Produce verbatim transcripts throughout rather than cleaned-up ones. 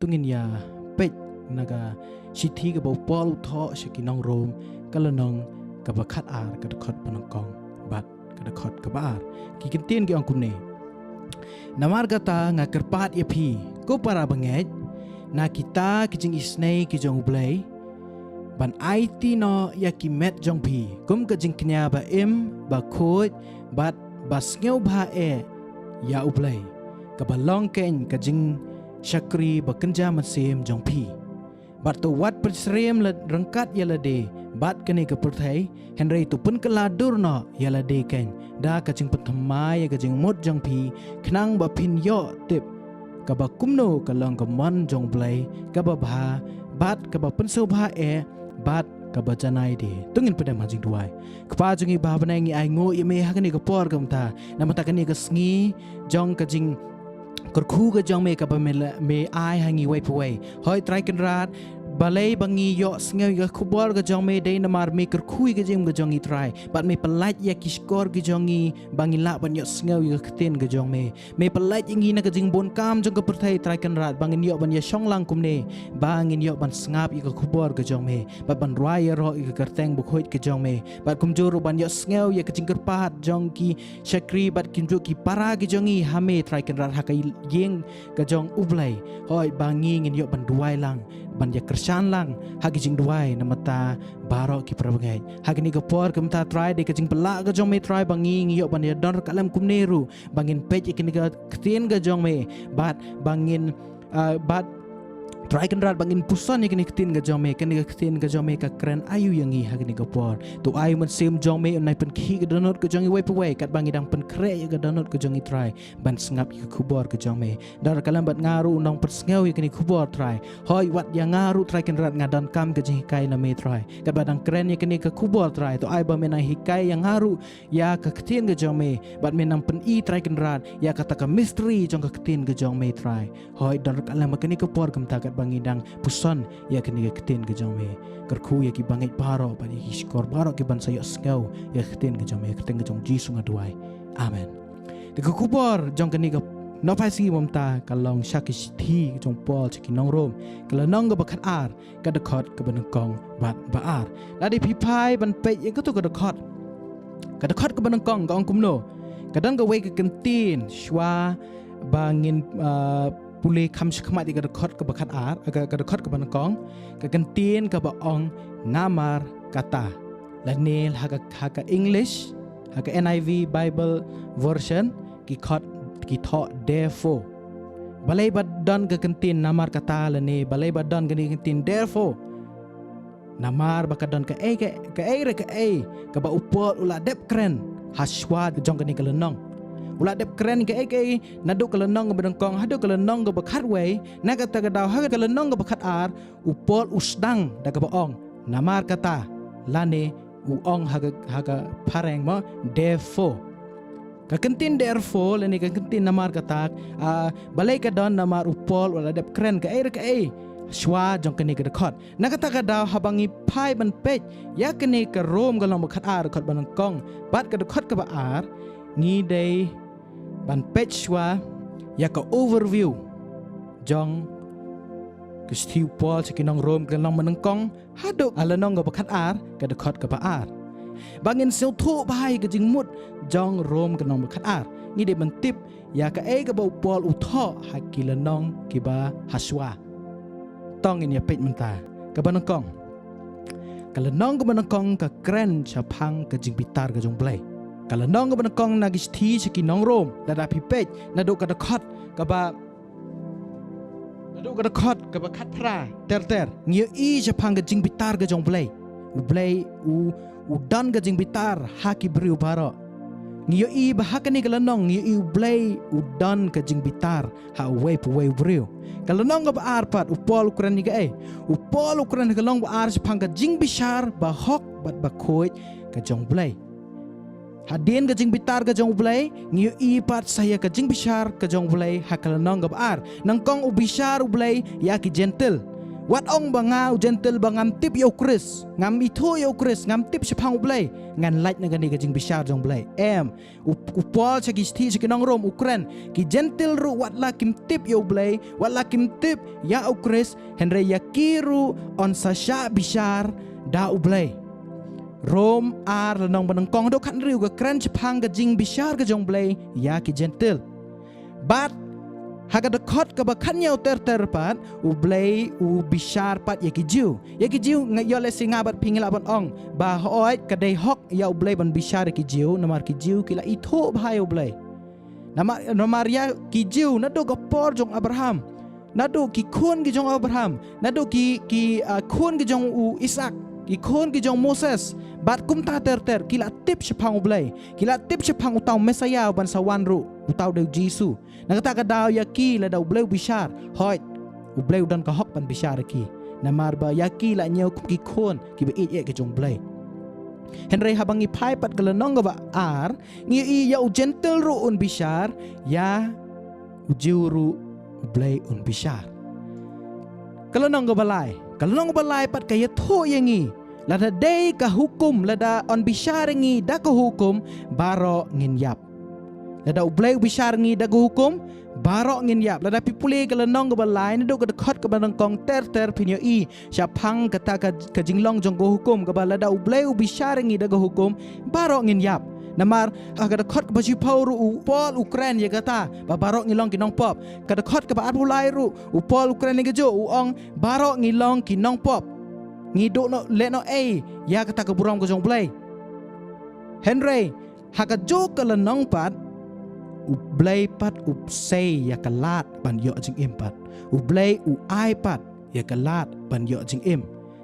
To ngin ïa peit na ka shithi kaba u Paul u thoh sha ki nong Rom, ka lynnong kaba khat ar, ka dkhot ba nyngkong bad ka dkhot kaba ar. Ki kyntien ki ong kumne: Namar kata nga kyrpad ïa phi, ko para bangeit, na kita ki jingisynei ki jong U Blei, ban aiti noh ïa ki met jong phi kum ka jingkñia ba im, ba khuid bad ba sngewbha eh ïa U Blei, kaba long kein ka jingshakri ba kynja mynsiem jong phi. Bad to wat pynsyriem la ryngkat ïa lade bad kane ka pyrthei, hynrei to pynkylla dur noh ïa lade kein da ka jingpynthymmai ïa ka jingmut jong phi, khnang ba phin ïoh tip kaba kumno ka long ka mon jong U Blei, kaba bha bad kaba pynsngewbha eh bad kaba janai de. To ngin pdem ha jingduwai. Kpa jong ngi ba ha bneng, ngi ainguh ïa me ha kane ka por ka mynta, namar kane ka sngi jong ka jing kyrkhu ka jong me kaba me la, me ai ha ngi wei pa wei. Hooid Trai Kynrad, balei ba ngi ïohsngew ïa ka khubor ka jong me, dei namar me kyrkhu ïa ka jingim ka jong ngi Trai, bad me pyllait ïa ki shkor ki jong ngi ba ngin lah ban ïohsngew ïa ka ktien ka jong me. Me pyllait ïa ngi na ka jingbun kam jong ka pyrthei Trai Kynrad, ba ngin ïoh ban ïashong lang kumne, ba ngin ïoh ban sngap ïa ka khubor ka jong me, bad ban rwai ïaroh ïa ka kyrteng bakhuid ka jong me, bad kumjuh ruh ban ïohsngew ïa ka jingkyrpad jong ki shakri bad kumjuh ki para ki jong ngi ha me Trai Kynrad ha ka ïing ka jong U Blei. Hooid ba ngi ngin ïoh ban duwai lang, ban ïakyrshan lang ha ki jingduwai na bynta baroh ki para bangeit. Ha kane ka por ka mynta Trai, dei ka jingpyllait ka jong me Trai ba ngi ngi ïoh ban ïadon ryngkat lem kumne ruh, ba ngin peit ïa kane ka ktien ka jong me, bad ba ngin, ah, bad Trai Kynrad, ba ngin puson ïa kane ka ktien ka jong me. Kane ka ktien ka jong me ka kren aïu ïa ngi ha kane ka por. To ai u Mynsiem jong me un nai pynkhih ka dohnud ka jong ngi wei pa wei, katba ngi dang pynkhreh ïa ka dohnud ka jong ngi Trai, ban sngap ïa ka khubor ka jong me. Don ryngkat lem bad nga ruh u nongpynsngew ïa kane ka khubor Trai. Hooid wat ïa nga ruh Trai Kynrad, nga donkam ka jinghikai na me Trai. Katba dang kren ïa kane ka khubor Trai, to ai ba me nang hikai ïa nga ruh ïa ka ktien ka jong me, bad me nang pyni Trai Kynrad ïa kata ka mystery jong ka ktien ka jong me Trai. Hooid don ryngkat lem ha kane ka por ka mynta katba ngi dang puson ïa kane ka ktien ka jong me. Kyrkhu ïa ki bangeit baroh bad ïa ki shkor baroh kiban sa ïohsngew ïa ka ktien ka jong me. Ha ka kyrteng ka jong U Jisu nga duwai. Amen. Te ka khubor jong kane ka nongpeit sngi mynta ka long sha ki shithi jong u Paul sha ki nong Rom, ka lynnong kaba khat ar, ka dkhot kaba nyngkong bad ba ar. Lada phi phai ban peit ïa kato ka dkhot, ka dkhot kaba nyngkong ka ong kumno: Ka don kawei ka kyntien shuwa ba ngin, ah, pule kham shakhmat ïa ka dkhot kaba khat ar, ka, ka dkhot kaba nyngkong, ka kyntien kaba ong namar kata. Lane ha ka, ha ka English, ha ka N I V Bible version, ki khot, ki thoh therefore. Balei ba don ka kyntien namar kata lane balei ba don kane ka kyntien therefore? Namar ba ka don kaei, kaei, kaei re kaei kaba u Paul u la dep kren ha shuwa jong kane ka lynnong. U la dep kren kaei kaei naduh ka lynnong kaba nyngkong haduh ka lynnong kaba khatwei, na kata ka daw ha ka lynnong kaba khat ar, u Paul u sdang da kaba ong namar kata, lane u ong ha ka, ha ka phareng mo, therefore. Ka kyntien therefore lane ka kyntien namar kata, ah, balei ka don? Namar u Paul u la dep kren kaei re kaei shuwa jong kane ka dkhot. Na kata ka daw haba ngi phai ban peit ïa kane ka Rom ka lynnong ba khat ar, dkhot ba nyngkong bad ka dkhot kaba ar, ngi dei ban peit shuwa ïa ka overview jong ka shithi u Paul sha ki nong Rom ka lynnong ba nyngkong haduh ka lynnong kaba khat ar, ka dkhot kaba ar. Ba ngin sngewthuh bha ïa ka jingmut jong Rom ka lynnong ba khat ar, ngi dei ban tip ïa kaei kaba u Paul u thoh ha ki lynnong kiba ha shuwa. To ngin ïa peit mynta. Kaba nyngkong, ka lynnong kaba nyngkong ka kren shaphang ka jingbitar ka jong U Blei. Ka lynnong kaba nyngkong na ki shithi sha ki nong Rom, lada phi peit naduh ka dkhot kaba, naduh ka dkhot kaba khatphra ter ter, ngi ïohi shaphang ka jingbitar ka jong U Blei. U Blei u, u don ka jingbitar ha ki briew baroh. Ngi ïohi ba ha kane ka lynnong ngi ïohi U Blei u don ka jingbitar ha uwei pa uwei u briew. Ka lynnong kaba ar pat, u Paul u kren ïa kaei? U Paul u kren ha ka lynnong ba ar shaphang ka jingbishar bahok bad bakhuid ka jong U Blei. Hadien ka jingbitar ka jong U Blei, ngi ïohi pat sa ïa ka jingbishar ka jong U Blei ha ka lynnong kaba ar. Nyngkong u bishar U Blei ïa ki Jentil. Wat ong ba nga u Jentil ba ngam tip ïa u Khrist, ngam ithuh ïa u Khrist, ngam tip shaphang u Blei, ngan lait na kane ka jingbishar jong u Blei. Em, u, u Paul sha ki shithi sha ki nong Rom u kren, ki Jentil ruh wat la kim tip ïa u Blei, wat la kim tip ïa u Khrist, hynrei ïa ki ruh yn sa shah bishar da u Blei. Rom ar lynnong ba nyngkong haduh khathynriew ka kren shaphang ka jingbishar ka jong u Blei ïa ki Jentil. Bad ha ka dkhot kaba khathynñiew ter ter pat, u Blei u bishar pat ïa ki Jiw. Ïa ki Jiw, nga ïoh lehse nga bad phi ngi lah ban ong ba hooid ka dei hok ïa u Blei ban bishar ïa ki Jiw, namar ki Jiw ki la ithuh bha ïa u Blei. Namar, namar ïa ki Jiw naduh ka por jong Abraham, naduh ki khun ki jong Abraham, naduh ki, ki, ah, khun ki jong u Isaak, ki khun ki jong Moses, bad kumta ter ter, ki la tip shaphang u Blei, ki la tip shaphang uta u Messaïah uban sa wan ruh, uta u dei u Jisu. Na kata ka daw ïa ki lada u Blei u bishar, hooid, u Blei u don ka hok ban bishar ïa ki. Namar ba ïa ki la ñiew kum ki khun kiba ïeit ïa ka jong u Blei. Hynrei haba ngi phai pat ka lynnong kaba ar, ngi ïohi ïa u Jentil ruh un bishar, ïa u Jiw ruh u Blei un bishar. Ka lynnong kaba lai, ka lynnong kaba lai pat ka ïathuh ïa ngi, lada dei ka hukum, lada yn bishar ïa ngi da ka hukum, baroh ngin ïap. Lada u Blei u bishar ïa ngi da ka hukum, baroh ngin ïap. Lada phi pule ka lynnong kaba lai, naduh ka dkhot kaba nyngkong ter ter phin ïohi shaphang kata ka, ka jinglong jong ka hukum, kaba lada u Blei u bishar ïa ngi da ka hukum, baroh ngin ïap. Namar ha ka dkhot kaba shiphew ruh u Paul u kren ïa kata, ba baroh ngi long ki nongpop. Ka dkhot kaba arphew lai ruh u Paul u kren ïa kajuh, u ong baroh ngi long ki nongpop. Ngi duh noh, leh noh ei ïa kata ka burom ka jong u Blei. Hynrei ha kajuh ka lynnong pat, u Blei pat u sei ïa ka lad ban ïoh jingim pat. U Blei u ai pat ïa ka lad ban ïoh jingim.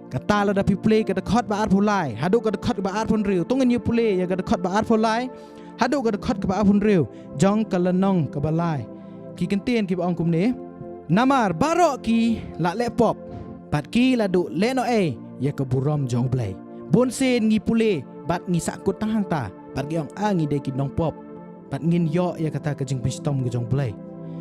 Kata lada phi pule ka dkhot ba arphew lai haduh ka dkhot ba arphew hynriew, to ngin ïa pule ïa ka dkhot ba arphew lai haduh ka dkhot kaba arphew hynriew jong ka lynnong kaba lai. Ki kyntien kiba ong kumne: Namar baroh ki la leh pop, bad ki la duh leh noh ei ïa ka burom jong u Blei. Bun sien ngi pule bad ngi sahkut tang hangta, bad ngi ong, ah, ngi dei ki nongpop, bad ngin ïoh ïa kata ka jingpynshitom ka jong u Blei.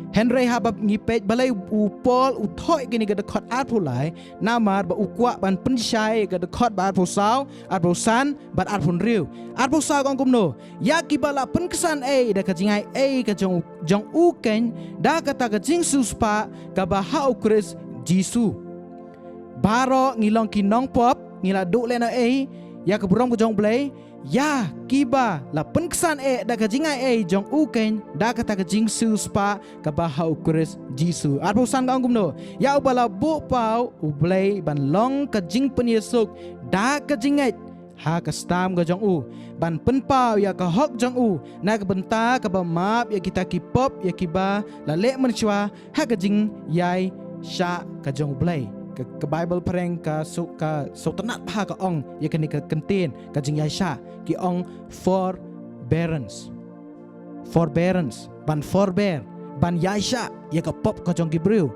Hynrei haba ngi peit balei u Paul u thoh ïa kane ka dkhot arphew lai, namar ba u kwah ban pynshai ïa ka dkhot ba arphew saw, arphew san bad arphew hynriew. Arphew saw ka ong kumno: Ïa kiba la pynksan ei da ka jingai ei ka jong, jong u keiñ, da kata ka jingsiewspah kaba ha u Khrist Jisu. Baroh ngi long ki nongpop, ngi la duh leh noh ei ïa ka burom ka jong u Blei. Ïa kiba la pynksan eh da ka jingai ei jong u keiñ, da kata ka jingsiewspah kaba ha u Khrist Jisu. Arphew san ka ong kumno: Ïa uba la buh paw u Blei ban long ka jingpynïasuk da ka jingngeit ha ka snam ka jong u, ban pynpaw ïa ka hok jong u na ka bynta kaba map ïa kita ki pop ïa kiba la leh mynshuwa ha ka jingïaishah ka jong u Blei. Ka, ka Baibl phareng ka shu, ka shu tynnad bha ka ong ïa kane ka kyntien ka jingïaishah, ki ong forbearance. Forbearance, ban forbear, ban ïaishah ïa ka pop ka jong ki briew.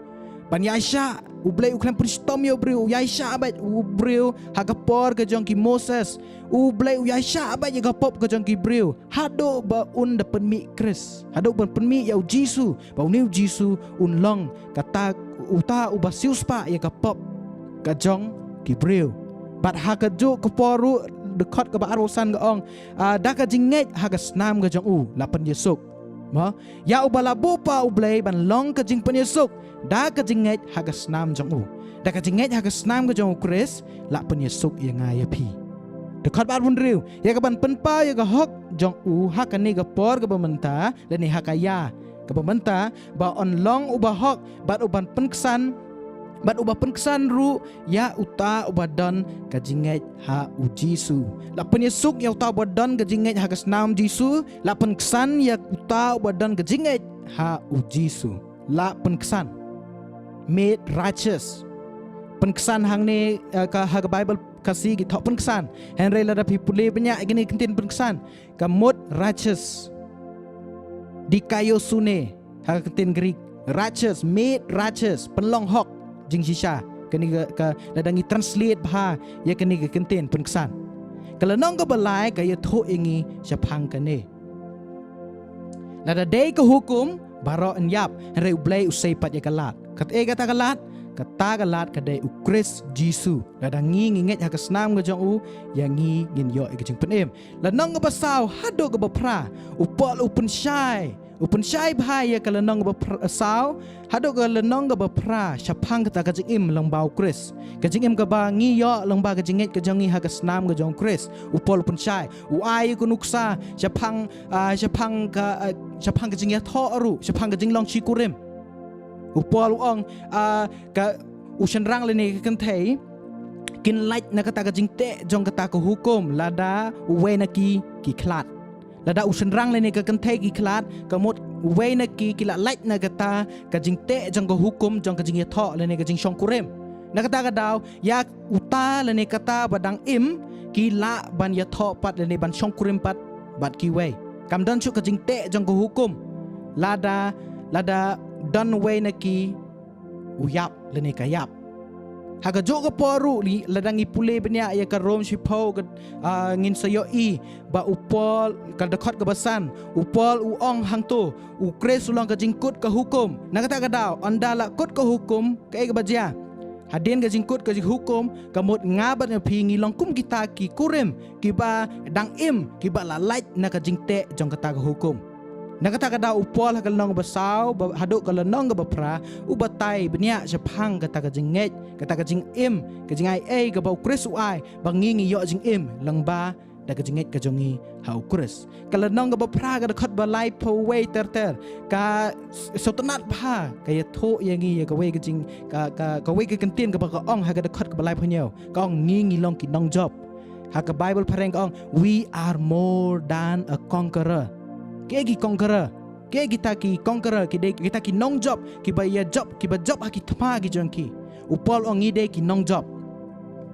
Ban ïaishah, u Blei u khlem pynshitom ïa u briew, u ïaishah beit u briew ha ka por ka jong ki Moses. U Blei u ïaishah beit ïa ka pop ka jong ki briew haduh ba un da pynmih Khrist, haduh ban pynmih ïa u Jisu, ba une u Jisu un long kata, uta uba siewspah ïa ka pop ka jong ki briew. Bad ha kajuh ka por ruh, dkhot kaba arphew san ka ong, ah, da ka jingngeit ha ka snam ka jong u la pynïasuk. Mo, ïa uba la buh paw u Blei ban long ka jingpynïasuk da ka jingngeit ha ka snam jong u. Da ka jingngeit ha ka snam ka jong u Khrist la pynïasuk ïa nga ïa phi. Dkhot ba arphew hynriew: Ïa kaban pynpaw ïa ka hok jong u ha kane ka por kaba mynta, lane ha ka ïa kaba mynta, ba un long uba hok bad uban pynksan, bad uba pynksan ruh ïa uta uba don ka jingngeit ha u Jisu. La pynïasuk ïa uta uba don ka jingngeit ha ka snam Jisu, la pynksan ïa uta uba don ka jingngeit ha u Jisu. La pynksan. Made righteous. Pynksan hangne, eh, ka, ha ka Baibl Khasi ki thoh pynksan. Hynrei lada phi pule bniah ïa kane ka kyntien pynksan, ka mut righteous. Dikaiosune ha ka kyntien Greek. Righteous, made righteous, pynlong hok, jingshisha. Kane ka, ka, lada ngi translate bha ïa kane ka kyntien pynksan. Ka lynnong kaba lai ka ïathuh ïa ngi shaphang kane. Lada dei ka hukum, baroh yn ïap, hynrei u Blei u sei pat ïa ka lad. Kaei kata ka lad? Kata ka lad ka dei u Khrist Jisu. Lada ngi ngi ngeit ha ka snam ka jong u, ïa ngi ngin ïoh ïa ka jingpynim. Lynnong kaba saw haduh kaba phra, u Paul u pynshai, u pynshai bha ïa ka lynnong kaba phra, saw haduh ka lynnong kaba phra shaphang kata ka jingim lyngba u Khrist. Ka jingim kaba ngi ïoh lyngba ka jingngeit ka jong ngi ha ka snam ka jong u Khrist. U Paul u pynshai, u ai ka nuksa shaphang, ah, shaphang ka, ah, shaphang ka jingïathoh ruh, shaphang ka jinglong shikurim. U Paul u ong, ah, ka, u shynrang lane ka kynthei kin lait na kata ka jingteh jong kata ka hukum lada uwei na ki ki khlad. Lada u shynrang lane ka kynthei ki khlad, ka mut uwei na ki ki la lait na kata ka jingteh jong ka hukum jong ka jingïathoh lane ka jingshongkurim. Na kata ka daw, ïa uta lane kata ba dang im, ki lah ban ïathoh pat lane ban shongkurim pat bad kiwei. Kam don shuh ka jingteh jong ka hukum lada, lada don uwei na ki u ïap lane ka ïap. Ha kajuh ka por ruh, lada ngi pule bniah ïa ka Rom shiphew ka, ah, ngin sa ïohi ba u Paul, ka dkhot kaba san, u Paul u ong hangto, u Khrist u long ka jingkut ka hukum. Na kata ka daw, ynda la kut ka hukum, kaei kaba jia? Hadien ka jingkut ka hukum, ka mut nga bad ma phi ngi long kum kita ki kurim kiba dang im, kiba la lait na ka jingteh jong kata ka hukum. Na kata ka daw u Paul ha ka lynnong ba saw, ba, haduh ka lynnong kaba phra, u batai bniah shaphang kata ka jingngeit, kata ka jingim, ka jingai ei kaba u Khrist u ai, ba ngi ngi ïoh jingim lyngba da ka jingngeit ka jong ngi ha u Khrist. Ka lynnong kaba phra ka dkhot ba laiphew wei ter ter, ka s-, sngewtynnad bha, ka ïathuh ïa ngi ïa kawei ka jing, ka, ka, kawei ka kyntien kaba ka ong ha ka dkhot kaba laiphew hynñiew. Ka ong ngi ngi long ki nongjop. Ha ka Bible phareng ka ong, "We are more than a conqueror." Kiei ki conqueror? Kiei kita ki conqueror? Ki dei kita ki nongjop, kiba ïa jop, kiba jop ha ki thma ki jong ki. U Paul u ong ngi dei ki nongjop.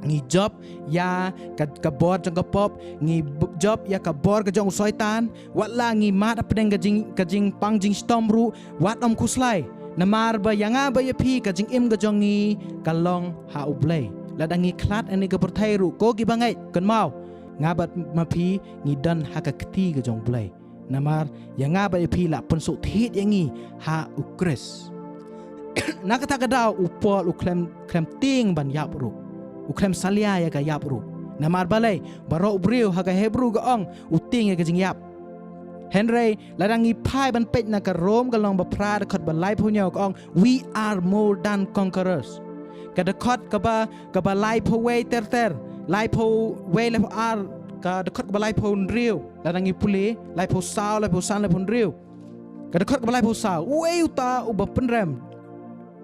Ngi jop ïa ka, ka bor jong ka pop, ngi b-, jop ïa ka bor ka jong u Soitan, wat la ngi mad hapdeng ka jing, ka jingpang jingshitom ruh, wat ym khuslai. Namar ba ïa nga bad ïa phi ka jingim ka jong ngi ka long ha u Blei. Lada ngi khlad ha kane ka pyrthei ruh, ko kiba ngeit, kynmaw, nga bad ma phi ngi don ha ka kti ka jong u Blei. Namar ïa nga bad ïa phi la pynsuk thied ïa ngi ha u Khrist. Na kata ka daw u Paul u khlem, khlem tieng ban ïap ruh. U khlem salia ïa ka ïap ruh. Namar balei? Baroh u briew ha ka Hebru ka ong u tieng ïa ka jingïap. Hynrei lada ngi phai ban peit na ka Rom ka lynnong ba phra dkhot ba laiphew hynñiew ka ong, "We are more than conquerors." Ka dkhot kaba, kaba laiphew wei ter ter, laiphew wei laiphew ar, ka dkhot kaba laiphew hynriew, lada ngi pule, laiphew saw, laiphew san, laiphew hynriew. Ka dkhot kaba laiphew saw, uei uta uba pynrem?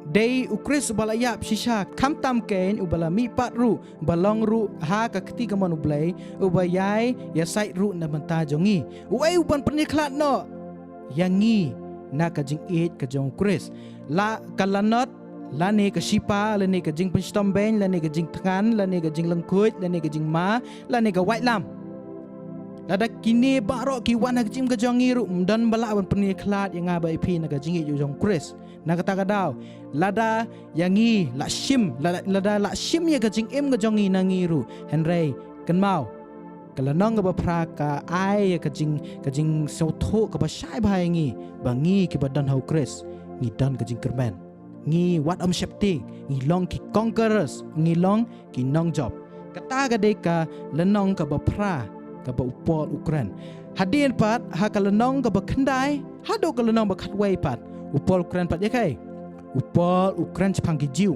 Dei u Khrist uba la ïap shisha, khamtam kein uba la mihpat ruh, ba long ruh ha ka kti kamon u Blei, uba ïai ïasaid ruh na bynta jong ngi. Uei u ban pynïakhlad noh ïa ngi na ka jingïeit ka jong u Khrist? La ka lanot, lane ka shipa, lane ka jingpynshitom beiñ, lane ka jingthngan, lane ka jinglyngkhuid, lane ka jingma, lane ka waitlam. Lada kine baroh ki wan ha ka jingim ka jong ngi ruh, ym don ba lah ban pynïakhlad ïa nga bad ïa phi na ka jingïeit jong u Khrist. Na kata ka daw, lada ïa ngi la shim, lada, lada la shim ïa ka jingim ka jong ngi na ngi ruh, hynrei kynmaw, ka lynnong kaba phra ka ai ïa ka jing, ka jingsngewthuh kaba shai bha ïa ngi, ba ngi kiba don ha u Khrist ngi don ka jingkyrmen. Ngi wat ym sheptieng, ngi long ki conquerors, ngi long ki nongjop. Kata ka dei ka lynnong kaba phra kaba u Paul u kren. Hadien pat ha ka lynnong kaba khyndai haduh ka lynnong ba khatwei pat, u Paul u kren pat ïa kaei? U Paul u kren shaphang ki Jiw.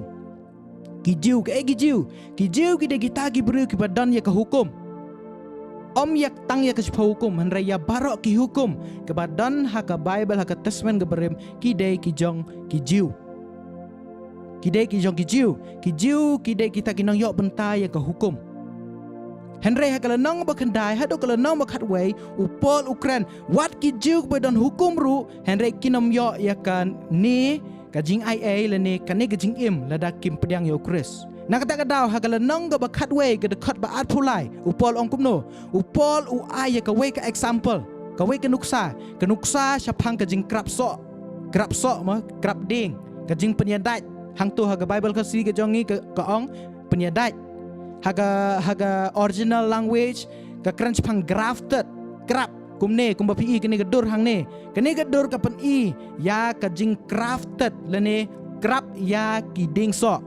Ki Jiw, kaei ki Jiw? Ki Jiw ki dei kita ki briew kiba don ïa ka hukum. Ym ïa tang ïa ka shiphew hukum, hynrei ïa baroh ki hukum kiba don ha ka Bible, ha ka Testament kaba rim, ki dei ki jong ki Jiw. Ki dei ki jong ki Jiw. Ki Jiw ki dei kita ki nongïoh bynta ïa ka hukum. Hynrei ha ka lynnong ba khyndai haduh ka lynnong ba khatwei, u Paul u kren, wat ki Jiw kiba don hukum ruh, hynrei kin ym ïoh ïa kane ka jingai ei lane kane ka jingim lada kim pdiang ïa u Khrist. Na kata ka daw ha ka lynnong kaba khatwei ka dkhot ba arphew lai, u Paul u ong kumno? U Paul u ai ïa kawei ka example, kawei ka nuksa, ka nuksa shaphang ka jingkrap soh. Krap soh mo, krap dieng, ka jingpynïadait. Hangto ha ka Bible Khasi ka jong ngi ka, ka ong pynïadait. Ha ka, ha ka original language ka kren shaphang grafted, krap. Kumne, kumba phi i kane ka dur hangne. Kane ka dur ka pyni ïa ka jinggrafted lane krap ïa ki dieng soh.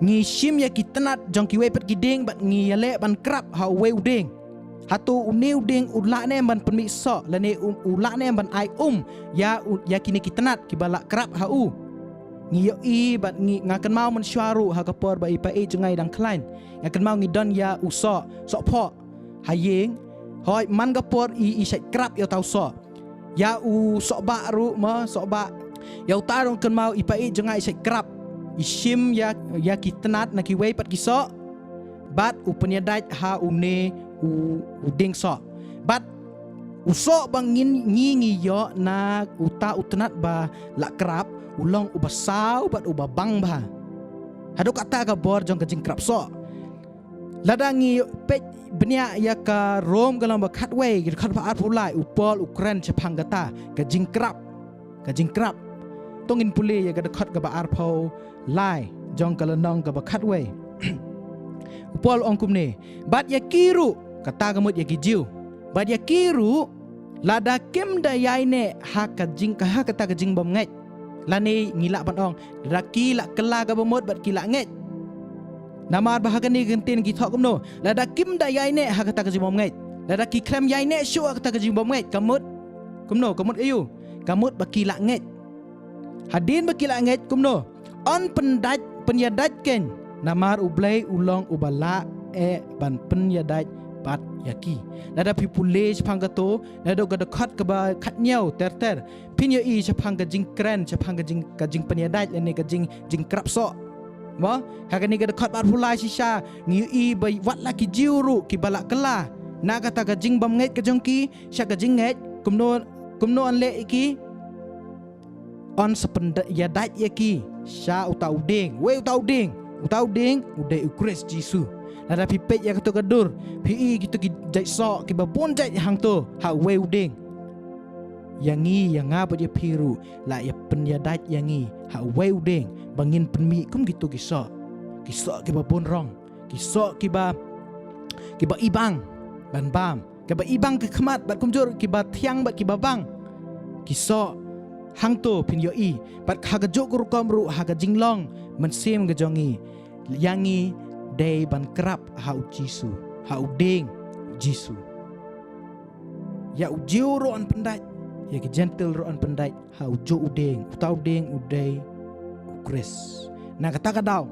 Ngi shim ïa ki tnat jong kiwei pat ki dieng bad ngi ïaleh ban krap ha uwei u dieng. Hato une u dieng u lah ne em ban pynmih soh, lane u, u lah ne em ban ai um ïa u, ïa kine ki tnat kiba lah krap ha u? Ngi ïohi bad ngi, nga kynmaw mynshuwa ruh ha ka por ba i pa i jong nga i dang khlaiñ, nga kynmaw ngi don ïa u soh, sohphoh ha ïing. Hooid, man ka por i, i shait krap ïa uta u soh. Ïa u sohbah ruh mo, sohbah. Ïa uta ruh kynmaw i pa i jong nga i shait krap. I shim ïa, ïa ki tnat na kiwei pat ki soh bad u pynïadait ha une u, u dieng soh. Bad u soh ba ngin, ngi, ngi ïoh na uta u tnat ba lah krap, u long uba saw bad uba bang bha. Haduh katta ka bor jong ka jingkrap soh. Lada ngi peit bniah ïa ka Rom ka lynnong ba khatwei, ka dkhot ba arphew lai, u Paul u kren shaphang kata ka jingkrap, ka jingkrap. To ngin pule ïa ka dkhot kaba arphew lai jong ka lynnong kaba khatwei. U Paul ong kumne, bad ïa ki ruh, kata ka mut ïa ki Jiw, bad ïa ki ruh, lada kim da ïaineh ha ka jing, ka, ha kata ka jingbymngeit. Lane ngi lah ban ong, lada ki lah kylla kaba mut bad ki lah ngeit. Namar ba ha kane ka ktien ki thoh kumno, lada kim da ïaineh ha kata ka jingbymngeit, lada ki khlem ïaineh shuh ha kata ka jingbymngeit, ka mut kumno, ka mut aïu? Ka mut ba ki lah ngeit. Hadien ba ki lah ngeit kumno? Yn pyndait, pynïadait kein. Namar U Blei u long uba lah eh ban pynïadait pat ïa ki. Lada phi pule shaphang kato, naduh ka dkhot kaba khathynñiew ter ter, phin ïohi shaphang ka jingkren shaphang ka jing, ka jingpynïadait lane ka jing, jingkrap soh. Mo, ha kane ka dkhot ba arphew lai shisha ngi ïohi ba wat la ki Jiw ruh kiba lah kylla na kata ka jingbymngeit ka jong ki sha ka jingngeit, kumno, kumno yn leh ïa ki? Yn sa pynïadait ïa ki sha uta u dieng. Wei uta u dieng? Uta u dieng u dei U Khrist Jisu. Lada phi peit ïa kato ka dur, phi ïohi kito ki jait soh kiba bun jait hangto ha uwei u dieng. Ïa ngi, ïa nga bad ïa phi ruh, lah ïa pynïadait ïa ngi ha uwei u dieng ba ngin pynmih kum kito ki soh. Ki soh kiba bun rong, ki soh kiba, kiba ibang ban bam, kiba ibang ki khmat bad kumjuh kiba thiang bad kiba bang. Ki soh hangto phin ïohi. Bad ha kajuh ka rukom ruh ha ka jinglong mynsiem ka jong ngi, ïa ngi dei ban krap ha U Jisu, ha u dieng U Jisu. Ïa u Jiw ruh yn pyndait, ïa ki Jentil ruh yn pyndait ha ujuh u dieng, uta u dieng u dei U Khrist. Na kata ka daw,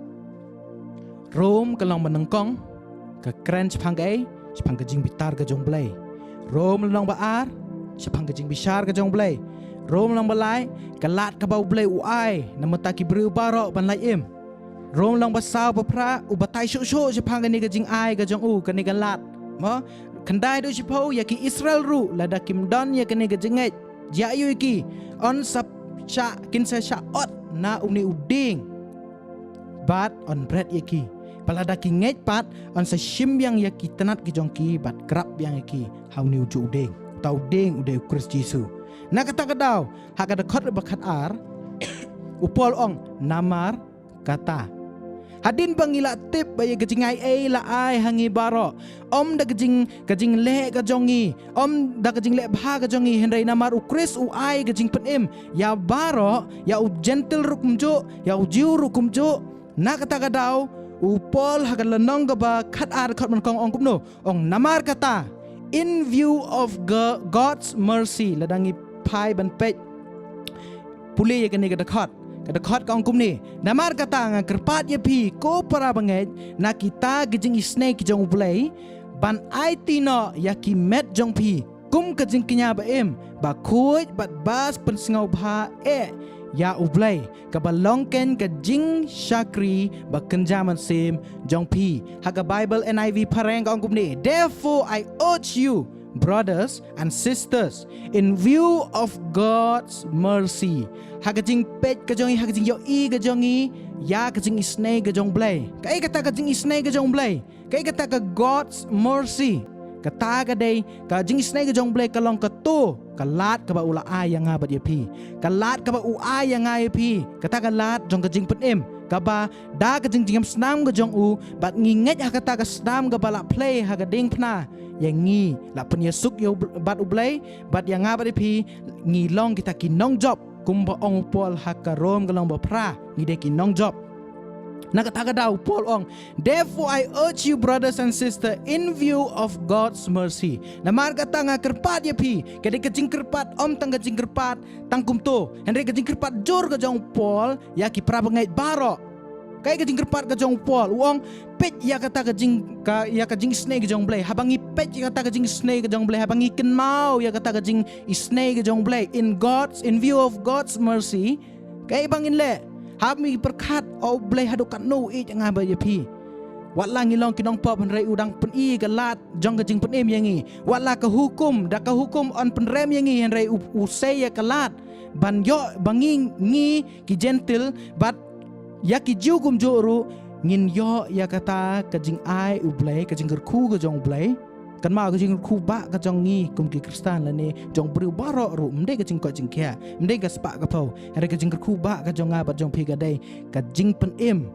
Rom ka lynnong ba nyngkong ka kren shaphang kaei? Shaphang ka jingbitar ka jong U Blei. Rom lynnong ba ar, shaphang ka jingbishar ka jong U Blei. Rom lynnong ba lai, ka lad kaba U Blei u ai na bynta ki briew baroh ban lait im. Rom lynnong ba saw, ba phra, u batai shuh shuh shaphang kane ka jingai ka jong u, kane ka lad. Mo, khyndai haduh shiphew, ïa ki Israel ruh, lada kim don ïa kane ka jingngeit, jia ïa ki, yn sa shah, kin sa shah ot na une u dieng. Bad yn bret ïa ki. Bad lada ki ngeit pat, yn sa shim biang ïa ki tnat ki jong ki bad krap biang ïa ki ha une ujuh u dieng. Uta u dieng u dei U Khrist Jisu. Na kata ka daw, ha ka dkhot ba khatar, u Paul ong, namar kata. Hadien ba ngi la tip ba ïa ka jingai ei la ai ha ngi baroh, ym da ka jing, ka jingleh ka jong ngi, ym da ka jingleh bha ka jong ngi, hynrei namar U Khrist u ai ka jingpynim ïa baroh, ïa u Jentil ruh kumjuh, ïa u Jiw ruh kumjuh. Na kata ka daw, u Paul ha ka lynnong kaba khatar, dkhot ba nyngkong ong kumno? Ong, namar kata, in view of Go-, God's mercy, lada ngi phai ban peit, pule ïa kane ka dkhot. Ka dkhot ka ong kumne, namar kata nga kyrpad ïa phi, ko para bangeit, na kita ki jingisynei ki jong U Blei, ban aiti noh ïa ki met jong phi kum ka jingkñia ba im, ba khuid bad ba pynsngewbha eh ïa U Blei, kaba long kein ka jingshakri ba kynja mynsiem jong phi. Ha ka Baibl N I V phareng ka ong kumne, therefore I urge you, brothers and sisters, in view of God's mercy. Ha ka jingpeit ka jong ngi, ha ka jingïohi ka jong ngi ïa ka jingisynei ka jong U Blei. Kaei kata ka jingisynei ka jong U Blei? Kaei kata ka God's mercy? Kata ka dei ka jingisynei ka jong U Blei, ka long kato ka lad kaba u la ai ïa nga bad ïa phi. Ka lad kaba u ai ïa nga ïa phi, kata ka lad jong ka jingpynim, kaba da ka jingjngem snam ka jong u, bad ngi ngeit ha kata ka snam kaba la plie ha ka diengphna, ïa ngi la pynïasuk ïa u Bl-, bad U Blei, bad ïa nga bad ïa phi, ngi long kita ki nongjop Kumba ong u Paul ha ka Rom ka lynnong ba phra, ngi dei ki nongjop. Na kata ka daw u Paul ong, "Therefore I urge you, brothers and sisters, in view of God's mercy." Namar kata nga kyrpad ïa phi, ka dei ka jingkyrpad, ym tang ka jingkyrpad tang kumto, hynrei ka jingkyrpad jur ka jong u Paul ïa ki para bangeit baroh. Kaei ka jingkyrpad ka jong u Paul? U ong, peit ïa kata ka jing, ka, ïa ka jingisynei ka jong u Blei. Haba ngi peit ïa kata ka jingisynei ka jong u Blei, haba ngi kynmaw ïa kata ka jingisynei ka jong u Blei, in God's, in view of God's mercy, kaei ba ngin leh? Hap ngi pyrkhat, o Blei, haduh katno u ïeit nga bad ïa phi. Wat la ngi long ki nongpop, hynrei u dang pyni ka lad jong ka jingpynim ïa ngi. Wat la ka hukum, da ka hukum yn pynrem ïa ngi, hynrei u, u sei ïa ka lad ban ïoh ba ngi, ngi ki Jentil bad ïa ki Jiw kumjuh ruh, ngin ïoh ïa kata ka jingai u Blei, ka jingkyrkhu ka jong u Blei. Kynmaw, ka jingkyrkhu ba ka jong ngi kum ki Khristan lane jong briew baroh ruh, ym dei ka jingkoit jingkhiah, ym dei ka spah ka phew, hynrei ka jingkyrkhu ba ka jong nga bad jong phi ka dei ka jingpynim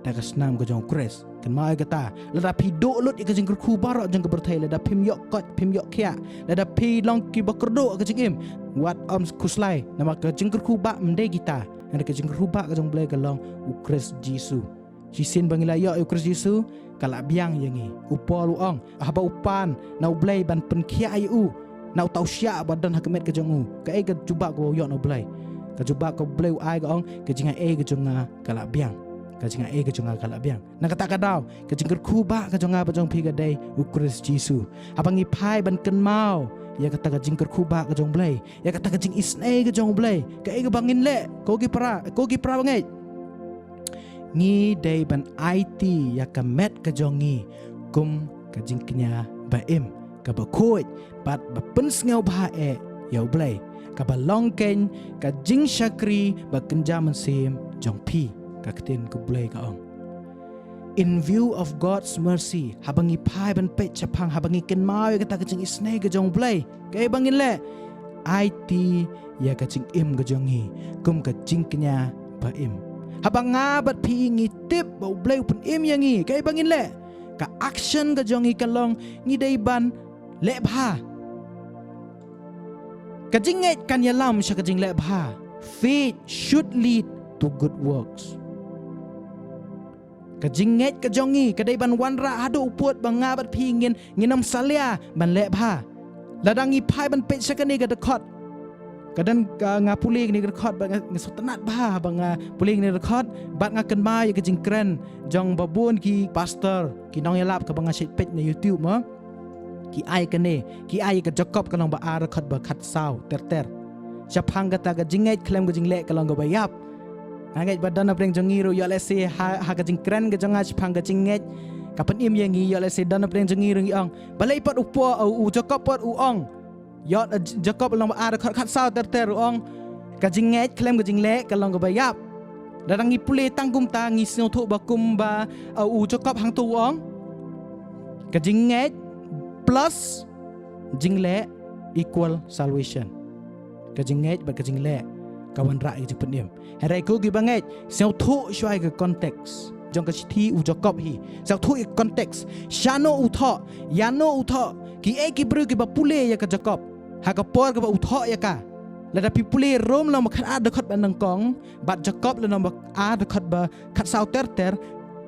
da ka snam ka jong u Khrist. Kynmaw ïa kata, lada phi duh lut ïa ka jingkyrkhu baroh jong ka pyrthei, lada phim ïoh koit, phim ïoh khiah, lada phi long kiba kyrduh ka jingim, wat ym khuslai, namar ka jingkyrkhu ba ym dei kita, hynrei ka jingkyrkhu ba ka jong u Blei ka long u Khrist Jisu. Shisien ba ngi la ïoh ïa u Khrist Jisu, ka la biang ïa ngi. U Paul u ong, haba u pan na u Blei ban pynkhiah ïa u na uta u shiah ba don ha ka met ka jong u, kaei ka jubab kaba u ïoh na u Blei? Ka jubab kaba u Blei u ai ka ong, ka jingai ka jong nga ka la biang. Ka jingai ka jong nga ka la biang. Na kata ka daw, ka jingkyrkhu ba ka jong nga bad jong phi ka dei u Khrist Jisu. Haba ngi phai ban kynmaw ïa kata ka jingkyrkhu ba ka jong u Blei, ïa kata ka jingisynei ka jong u Blei, kaei kaba ngin leh, ko ki para, ko ki para bangeit? Ngi dei ban aiti ïa ka met ka jong ngi kum ka jingkñia ba im, kaba khuid bad ba pynsngewbha eh ïa u Blei, kaba long kein ka jingshakri ba kynja mynsiem jong phi, ka ktien ka Blei ka ong. In view of God's mercy, haba ngi phai ban peit shaphang, haba ngi kynmaw ïa kata ka jingisynei ka jong u Blei, kaei ba ngin leh? Aiti ïa ka jingim ka jong ngi kum ka jingkñia ba im. Haba nga bad phi ngi tip ba u Blei u pynim ïa ngi, kaei ba ngin leh? Ka action ka jong ngi ka long, ngi dei ban leh bha. Ka jingngeit kan ïalam sha ka jingleh bha. Faith should lead to good works. Ka jingngeit ka jong ngi ka dei ban wanrah haduh u pud ba nga bad phi ngin, ngin ym salia ban leh bha. Lada ngi phai ban peit sha kane ka dkhot, ka don ka, nga pule kane ka dkhot bad nga, nga sngewtynnat bha ba nga pule kane ka dkhot, bad nga kynmaw ïa ka jingkren jong ba bun ki pastor, ki nongïalap kaba nga shait peit na YouTube mo. Ki ai kane, ki ai ka Jakob ka lynnong ba ar dkhot ba khatsaw ter ter. Shaphang kata ka jingngeit khlem ka jingleh ka long kaba ïap. Nga ngeit ba don na pdeng jong ngi ruh, ïoh lehse ha, ha ka jingkren ka jong nga shaphang ka jingngeit, ka pynim ïa ngi, ïoh lehse don na pdeng jong ngi ruh ngi ong, balei pat u Paul, u, u Jakob pat u ong. Ïoh, eh, Jakob lynnong ba ar dkhot khatsaw ter ter u ong, ka jingngeit khlem ka jingleh ka long kaba ïap. Lada ngi pule tang kumta ngi sngewthuh ba kumba, eh, u Jakob hangto u ong, ka jingngeit plus jingleh equal salvation. Ka jingngeit bad ka jingleh ka wanrah ïa ka jingpynim. Hynrei ko ki bangeit, sngewthuh shuwa ïa ka context jong ka shithi u Jakob hi. Sngewthuh ïa ka context. Shano u thoh, ïano u thoh, kiei ki briew kiba pule ïa ka Jakob ha ka por kaba u thoh ïa ka. Lada phi pule Rom lynnong ba khatar dkhot ba nyngkong bad Jakob lynnong ba ar dkhot ba khatsaw ter ter,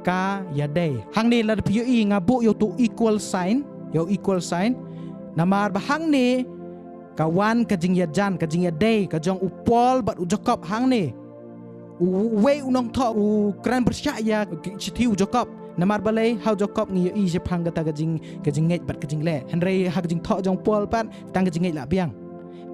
ka ïadei. Hangne lada phi ïohi nga buh ïa uto u equal sign, ïa u equal sign. Namar ba hangne ka wan ka jingïajan, ka jingïadei ka jong u Paul bad u Jakob hangne. U, uwei u nongthoh u kren pyrshah ïa ki shithi u Jakob. Namar balei? Ha u Jakob ngi ïohi shaphang kata ka jing, ka jingngeit bad ka jingleh. Hynrei ha ka jingthoh jong u Paul pat tang ka jingngeit la biang.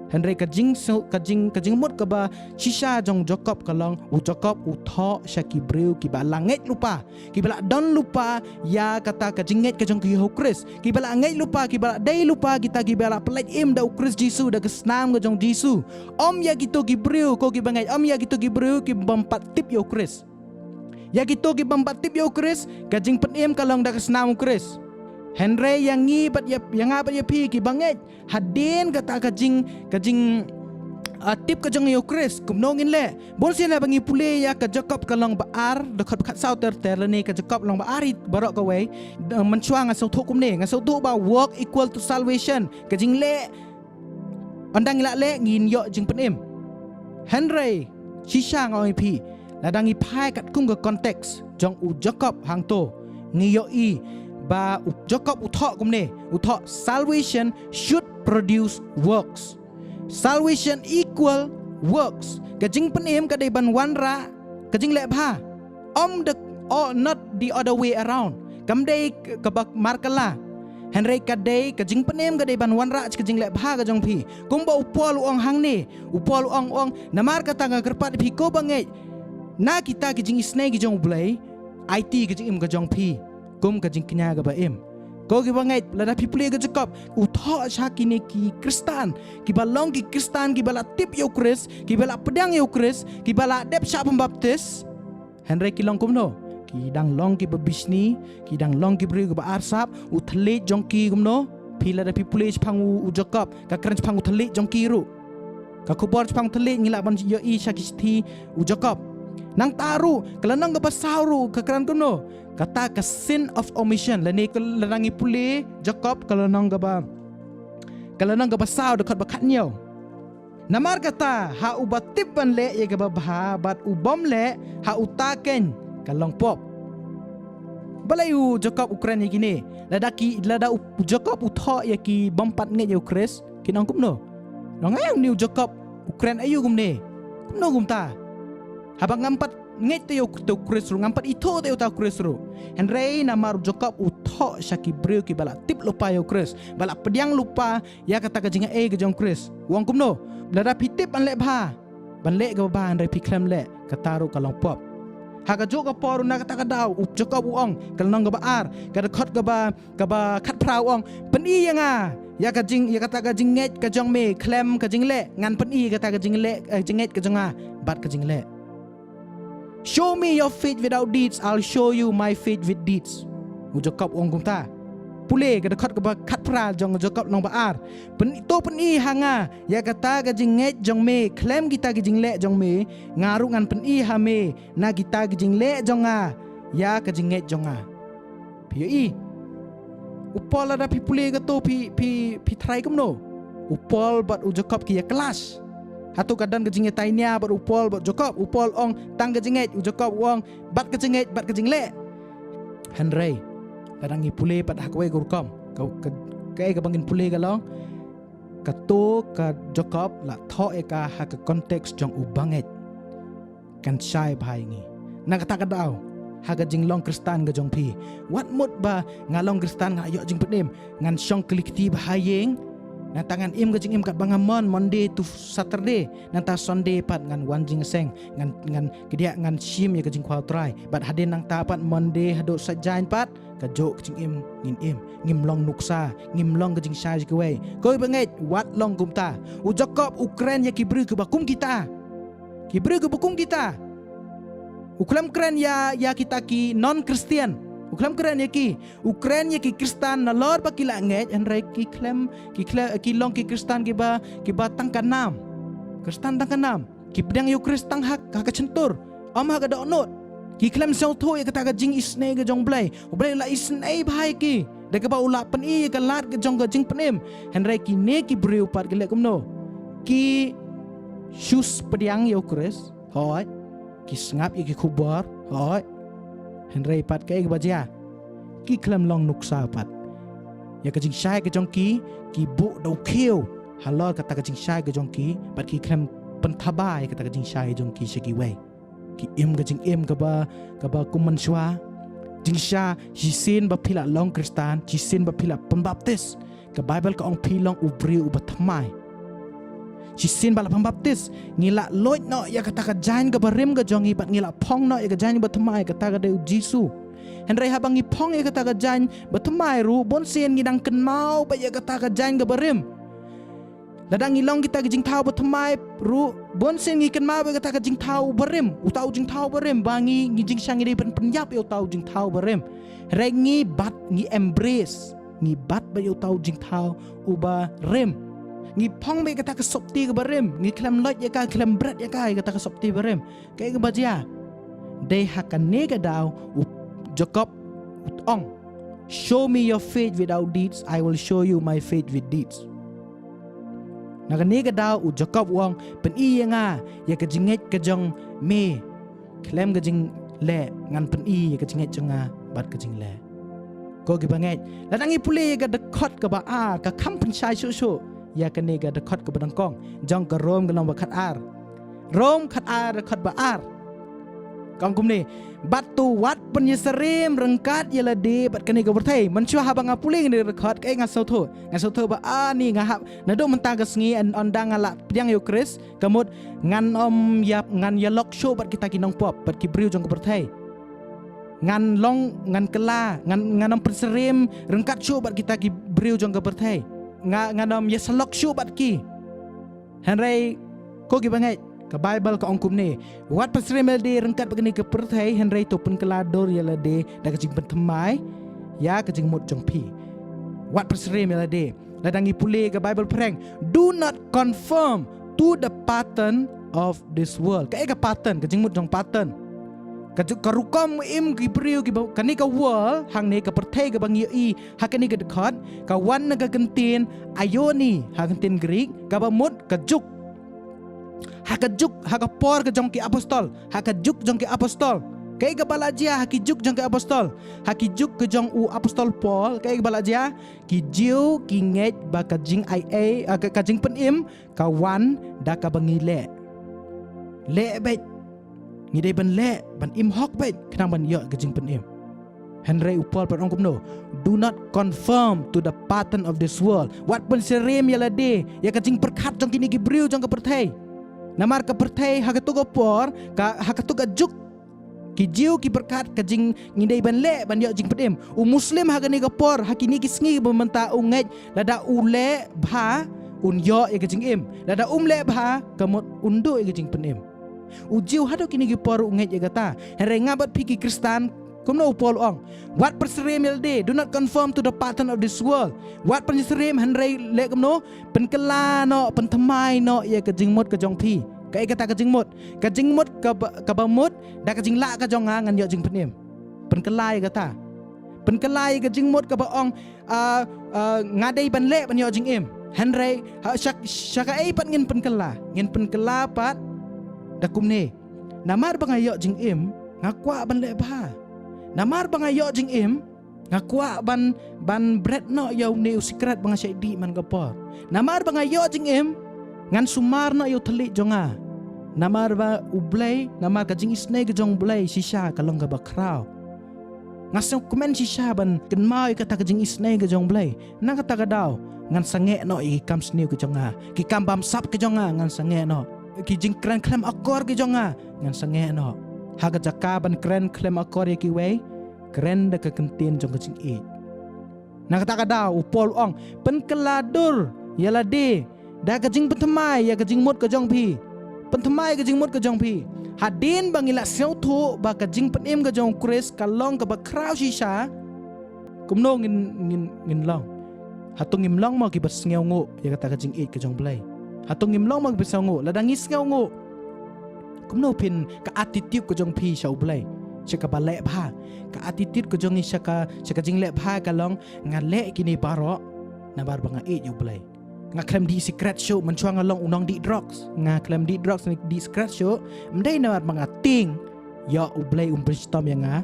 Hynrei ka jing, ka jing, ka jingmut kaba shisha jong u Jakob ka long, u Jakob u thoh sha ki briew kiba la ngeit lypa, kiba la don lypa ïa kata ka jingngeit ka jong ki ha u Khrist, kiba la ngeit lypa, kiba la dei lypa, kita kiba la pynlait im da u Khrist Jisu, da ka snam ka jong u Jisu. Ym ïa kito ki briew, ko ki bangeit, ym ïa kito ki briew ki bym pat tip ïa u Khrist. Ïa kito ki bym pat tip ïa u Khrist, ka jingpynim ka long da ka snam u Khrist. Hynrei ïa ngi bad ïa, ïa nga bad ïa phi ki bangeit, hadien kata ka jing, ka jing, ah, tip ka jong ngi ïa u Khrist, kumno ngin leh? Bunsien haba ngi pule ïa ka Jakob ka lynnong ba ar, dkhot ba khatsaw ter ter, lane ka Jakob lynnong ba ar hi baroh kawei, da, mynshuwa nga sngewthuh kumne, nga sngewthuh ba work equal to salvation, ka jingleh, ynda ngi la leh ngin ïoh jingpynim. Hynrei shisha nga ong ïa phi, lada ngi phai katkum ka context jong u Jakob hangto, ngi ïohi ba u Jakob u thoh kumne, u thoh, "Salvation should produce works." Salvation equal works. Ka jingpynim ka dei ban wanrah ka jingleh bha. Ym the, or not the other way around. Kam dei k-, kaba markala. Hynrei ka dei ka jingpynim ka dei ban wanrah ka jingleh bha ka jong phi. Kumba u Paul u ong hangne, u Paul u ong, ong, "Namar kata nga kyrpad ïa phi ko bangeit, na kita ki jingisynei ki jong U Blei, aiti ka jingim ka jong phi kum ka jingkñia kaba im." Ko ki bangeit, lada phi pule ka Jakob, u thoh sha kine ki Khristan, kiba long ki Khristan kiba la tip ïa u Khrist, kiba la pdiang ïa u Khrist, kiba la dep shah pynbaptis. Hynrei ki long kumno? Ki dang long kiba bishni, ki dang long ki briew kiba arsap. U thylliej jong ki kumno? Phi, lada phi pule shaphang u, u Jakob, ka kren shaphang u thylliej jong ki ruh. Ka khubor shaphang u thylliej ngi lah ban ïohi sha ki shithi u Jakob. Nangta ruh, ka lynnong kaba saw ruh ka kren kumno? Kata ka sin of omission. Lane ka, lada ngi pule Jakob, ka lynnong kaba, ka lynnong kaba saw, dkhot ba khathynñiew. Namar kata, ha uba tip ban leh ïa kaba bha bad u bym leh, ha uta keiñ ka long pop. Balei u Jakob u kren ïa kine? Lada ki, lada u, u Jakob u thoh ïa ki bym pat ngeit ïa u Khrist, kin ong kumno? Nang ong, ïa une u Jakob u kren aïu kumne? Kumno kumta? Haba ngam pat ngeit te ïa u, te u Khrist ruh, ngam pat ithuh te ïa uta u Khrist ruh. Hynrei namar u Jakob u thoh sha ki briew kiba la tip lypa ïa u Khrist, ba la pdiang lypa ïa kata ka jingai ka jong u Khrist. U ong kumno? Lada phi tip ban leh bha, ban leh kaba bha, hynrei phi khlem leh, kata ruh ka long pop. Ha kajuh ka por ruh, na kata ka daw, u Jakob u ong, ka lynnong kaba ar, ka dkhot kaba, kaba khatphra, u ong, "Pyni ïa nga ïa ka jing, ïa kata ka jingngeit ka jong me khlem ka jingleh, ngan pyni ïa kata ka jingleh, eh, jingngeit ka jong nga bad ka jingleh. Show me your faith without deeds, I'll show you my faith with deeds." U Jakob u ong kumta. Pule ka dkhot kaba khatphra jong u Jakob lynnong ba ar. Pyn-, to pyni ha nga ïa kata ka jingngeit jong me khlem kita ki jingleh jong me, nga ruh ngan pyni ha me na kita ki jingleh jong nga ïa ka jingngeit jong nga. Phi ïohi? U Paul, lada phi pule kato, phi, phi, phi tharai kumno? U Paul bad u Jakob ki ïa clash. Hato ka don ka jingïatainia bad u Paul bad Jakob? U Paul ong tang ka jingngeit, u Jakob u ong bad ka jingngeit, bad ka jingleh. Hynrei lada ngi pule pat ha kawei ka rukom, ka, ka, kaei kaba ngin pule ka long, kato ka Jakob la thoh ïa ka ha ka context jong u bangeit. Kan shai bha ïa ngi. Na kata ka daw, ha ka jinglong Khristan ka jong phi, wat mut ba nga long Khristan, nga ïoh jingpynim, ngan shong kylli kti bha ha ïing, nangta ngan im ka jingim katba nga mon, Monday to Saturday, nangta Sunday pat ngan wan jingïaseng, ngan, ngan kdiah, ngan shim ïa ka jingkhwaw Trai. Bad hadien nangta pat, Monday haduh Saitjaiñ pat, kajuh ka jingim ngin im. Ngim long nuksa, ngim long ka jingshai sha kiwei. Ko bangeit, wat long kumta. U Jakob u kren ïa ki briew kiba kum kita. Ki briew kiba kum kita. U khlem kren ïa, ïa kita ki non-Christian. U khlem kren ïa ki. U kren ïa ki Khristan nalor ba ki la ngeit, hynrei ki khlem, ki khle-, ki long ki Khristan kiba, kiba tang ka nam. Khristan tang ka nam. Ki pdiang ïa u Khrist tang ha, ha ka shyntur, ym ha ka dohnud. Ki khlem sngewthuh ïa kata ka jingisynei ka jong U Blei. U Blei u la isynei bha ïa ki da kaba u la pyni ïa ka lad ka jong ka jingpynim. Hynrei kine ki briew pat ki leh kumno? Ki shu pdiang ïa u Khrist, hooid. Ki sngap ïa ki khubor, hooid. Hynrei pat kaei kaba jia? Ki khlem long nuksa pat. Ïa ka jingshai ka jong ki, ki buh da u khiew halor kata ka jingshai ka jong ki, bad ki khlem pynthaba ïa kata ka jingshai ka jong ki sha kiwei. Ki im ka jingim kaba, kaba kum mynshuwa. Jingshisha, shisien ba phi la long Khristan, shisien ba phi la pynbaptis, ka Baibl ka ong phi long u briew uba thymmai. Shisien ba la pynbaptis, ngi la luid noh ïa kata ka jaiñ kaba rim ka jong ngi, bad ngi la phong noh ïa ka jaiñ ba thymmai, kata ka dei u Jisu. Hynrei haba ngi phong ïa kata ka jaiñ ba thymmai ruh, bunsien ngi dang kynmaw beit ïa kata ka jaiñ kaba rim. Lada ngi long kita ki jingthaw ba thymmai ruh, bunsien ngi kynmaw beit ïa kata ka jingthaw ba rim, uta u jingthaw ba rim, ba ngi, ngi jingshisha ngi dei ban pynïap ïa uta u jingthaw ba rim. Hynrei ngi bat, ngi embrace, ngi bat beit ïa uta u jingthaw uba rim. Ngi phong beit ïa kata ka sopti kaba rim, ngi khlem luid ïa ka, khlem bret ïa ka, ïa kata ka sopti ba rim. Kaei kaba jia? Dei ha kane ka daw u Jakob u ong, "Show me your faith without deeds, I will show you my faith with deeds." Na kane ka daw u Jakob u ong, pyni ïa nga ïa ka jingngeit ka jong me. Khlem ka jingleh ngan pyni ïa ka jingngeit jong nga bad ka jingleh. Ko ki bangeit, lada ngi pule ïa ka dkhot kaba ar, ka kham pynshai shuh shuh ïa kane ka dkhot kaba nyngkong jong ka Rom ka lynnong ba khat ar. Rom khat ar, dkhot ba ar. Ka ong kumne, bad to wat pynïasyriem ryngkat ïa lade bad kane ka pyrthei. Mynshuwa haba nga pule ïa kane ka dkhot, kaei nga sngewthuh? Nga sngewthuh ba ani nga hap naduh mynta ka sngi, ynda nga la pdiang ïa u Khrist, ka mut ngan ym ïa, ngan ïalok shuh bad kita ki nongpop, bad ki briew jong ka pyrthei. Ngan long, ngan kylla, ngan, ngan ym pynsyriem ryngkat shuh bad kita ki briew jong ka pyrthei. Nga, ngan ym ïasyllok shuh bad ki. Hynrei ko ki bangeit, ka Baibl ka ong kumne, wat pynsyriem ïa lade ryngkat bad kane ka pyrthei, hynrei to pynkylla dur ïa lade da ka jingpynthymmai ïa ka jingmut jong phi. Wat pynsyriem ïa lade. Lada ngi pule ka Baibl phareng, do not conform to the pattern of this world. Kaei ka pattern? Ka jingmut jong pattern. Ka ju-, ka rukom im ki briew kiba, kane ka world, hangne ka pyrthei kaba ngi ïohi ha kane ka dkhot, ka wan na ka kyntien aioni ha ka kyntien Greek, kaba mut ka juk. Ha ka juk, ha ka por ka jong ki apostol, ha ka juk jong ki apostol. Kaei kaba la jia ha ki juk jong ki apostol? Ha ki juk ka jong u apostol Paul, kaei kaba la jia? Ki Jiw ki ngeit ba ka jingaiei, ah, ka, ka jingpynim ka wan da kaba ngi leh. Leh beit. Ngi dei ban leh, ban im hok beit, khnang ban ïoh ka jingpynim. Hynrei u Paul pat ong kumno, do not conform to the pattern of this world. Wat pynsyriem ïa lade ïa ka jingpyrkhat jong kine ki briew jong ka pyrthei. Namar ka pyrthei ha kato ka por, ka, ha kato ka juk, ki Jiw ki pyrkhat ka jing, ngi dei ban leh ban ïoh jingpynim. U Muslim ha kane ka por, ha kine ki sngi ba mynta u ngeit lada u leh bha un ïoh ïa ka jingim. Lada um leh bha, ka mut un duh ïa ka jingpynim. U Jiw haduh kine ki por u ngeit ïa kata. Hynrei nga bad phi ki Khristan, kumno u Paul ong, wat pynsyriem ïa lade, do not conform to the pattern of this world. Wat pynsyriem, hynrei leh kumno, pynkylla noh, pynthymmai noh ïa ka jingmut ka jong phi. Kaei kata ka jingmut? Ka jingmut kaba, kaba mut da ka jinglah ka jong nga ngan ïoh jingpynim. Pynkylla ïa kata. Pynkylla ïa ka jingmut kaba ong, ah, ah, nga dei ban leh ban ïoh jingim. Hynrei ha, sha, sha kaei pat ngin pynkylla? Ngin pynkylla pat da kumne, namar ba nga ïoh jingim, nga kwah ban leh bha. Namar ba nga ïoh jingim, nga kwah ban, ban bret noh ïa une u sikret ba nga shait dih man ka por. Namar ba nga ïoh jingim, ngan sumar noh ïa u thylliej jong nga. Namar ba U Blei, namar ka jingisynei ka jong U Blei shisha ka long kaba khraw. Nga sngewkmen shisha ban kynmaw ïa kata ka jingisynei ka jong U Blei. Na kata ka daw ngan sangeh noh ïa ki kam sniew ki jong nga. Ki kam bamsap ki jong nga ngan sangeh noh. Ki jingkren khlem akor ki jong nga ngan sangeh noh. Ha ka jaka ban kren khlem akor ïa kiwei, kren da ka kyntien jong ka jingïeit. Na kata ka daw u Paul u ong, pynkylla dur ïa lade da ka jingpynthymmai ïa ka jingmut ka jong phi. Pynthymmai ka jingmut ka jong phi. Hadien ba ngi la sngewthuh ba ka jingpynim ka jong u Khrist ka long kaba khraw shisha, kumno ngin, ngin, ngin long? Hato ngim long mo kiba sngewnguh ïa kata ka jingïeit ka jong U Blei? Hato ngim long mo kiba sngewnguh? Lada ngi sngewnguh, kumno phin, ka attitude ka jong phi sha U Blei, sha kaba leh bha? Ka attitude ka jong ngi sha ka, sha ka jingleh bha ka long, nga leh kine baroh namar ba nga ïeit ïa U Blei. Nga khlem dih sikret shuh, mynshuwa nga long u nongdih drugs. Nga khlem dih drugs ne dih sikret shuh, ym dei namar ba nga tieng ïoh U Blei un pynshitom ïa nga.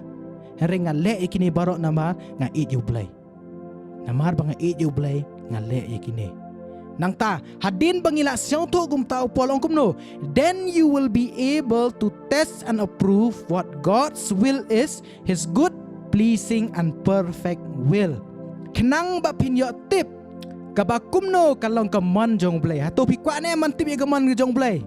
Hynrei nga leh ïa kine baroh namar nga ïeit ïa U Blei. Namar ba nga ïeit ïa U Blei nga leh ïa kine. Nangta, hadien ba ngi la sngewthuh kumta u Paul u ong kumno, then you will be able to test and approve what God's will is, his good, pleasing and perfect will. Khnang ba phin ïoh tip kaba kumno ka long ka mon jong U Blei. Hato phi kwah ne em ban tip ïa ka mon jong U Blei?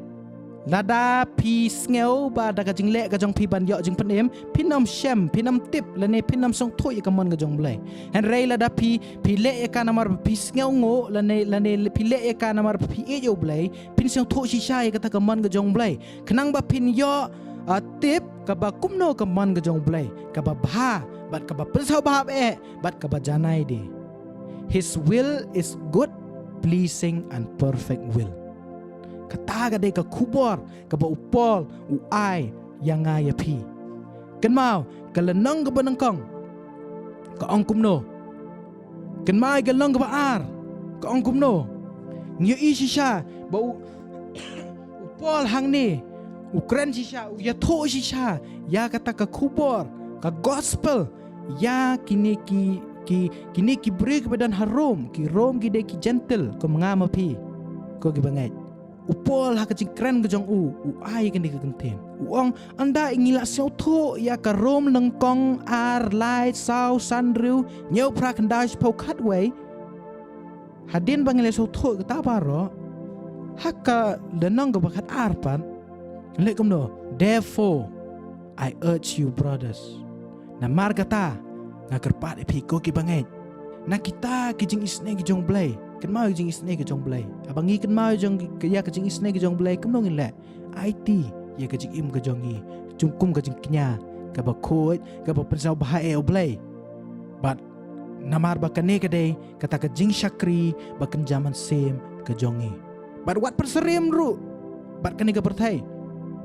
Lada phi sngew ba da ka jingleh ka jong phi ban ïoh jingpynim, phin ym shem, phin ym tip lane phin ym sngewthuh ïa ka mon ka jong U Blei. Hynrei lada phi, phi leh ïa ka namar ba phi sngewnguh lane, lane phi leh ïa ka namar ba phi ïeit ïa U Blei, phin sngewthuh shisha ïa kata ka mon ka jong U Blei. Khnang ba phin ïoh, ah, tip kaba kumno ka mon ka jong U Blei, kaba bha bad kaba pynsngewbha eh bad kaba janai de. His will is good, pleasing and perfect will. Kata ka dei ka khubor kaba u Paul u ai ïa nga ïa phi. Kynmaw, ka lynnong kaba nyngkong ka ong kumno? Kynmaw, ka lynnong kaba ar ka ong kumno? Ngi ïohi shisha ba u, u Paul hangne u kren shisha, u ïathuh shisha ïa kata ka khubor, ka gospel, ïa kine ki, ki, kine ki briew kiba don ha Rom, ki Rom ki dei ki Jentil kum nga ma phi, ko kiba ngeit. U Paul ha ka jingkren ka jong u, u ai kane ka kyntien. U ong, ynda ngi la sngewthuh ïa ka Rom nyngkong, ar, lai, saw, san, hynriew, hynñiew, phra, khyndai, shiphew, khatwei. Hadien ba ngi la sngewthuh kata baroh, ha ka lynnong kaba khatar pat, leh kumno, therefore I urge you, brothers. Namar kata, nga kyrpad ïa phi ko kiba ngeit, na kita ki jingisynei ki jong U Blei. Kynmaw ïa ki jingisynei ki jong U Blei. Haba ngi kynmaw jong ki, ïa ki jingisynei ki jong U Blei, kumno ngin leh? Aiti ïa ka jingim ka jong ngi, jong kum ka jingkñia kaba khuid, kaba pynsngewbha ïa U Blei. Bad namar ba kane ka dei kata ka jingshakri ba kynja mynsiem ka jong ngi. Bad wat pynsyriem ruh bad kane ka pyrthei.